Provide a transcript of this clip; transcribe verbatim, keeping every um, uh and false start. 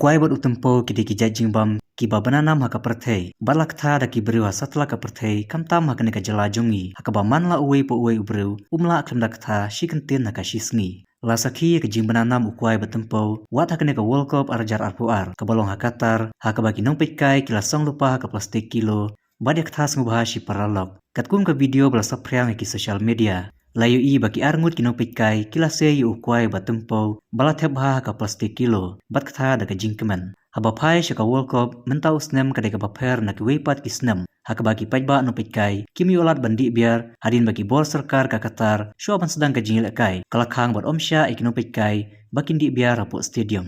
kwai bad u tempo ki dei ki jait jingbam kiba bna nam ha ka pyrthei, bad la kata da ki briew ha satlak ka pyrthei, khamtam ha kane ka jylla jong ngi, ha kaba man la uwei pa uwei u briew um lah khlem da kata shi kyntien ha ka shi sngi. La sakhi ïa ka jingbna nam u kwai bad tempo wat ha kane ka World Cup ar hajar arphew ar kaba long ha Qatar, ha kaba ki nongpeitkai ki la song lypa ha ka plastik kilo bad ïa kata sngewbha shi paralok. Katkum ka video ba la saphriang ha ki social media, la ïohi ba ki arngut ki nongpeitkai ki la sei ïa u kwai bad tempo ba la thep bha ha ka plastik kilo bad kata da ka jingkmen. Haba phai sha ka World Cup mynta u snem ka dei kaba pher na kiwei pat ki snem, ha kaba ki paidbah nongpeitkai kim ïoh lad ban dih biar hadien ba ki bor sorkar ka Qatar shuwa ban sdang ka jingïalehkai ka la khang bad ym shah ïa ki nongpeitkai ba kin dih biar hapoh stadium.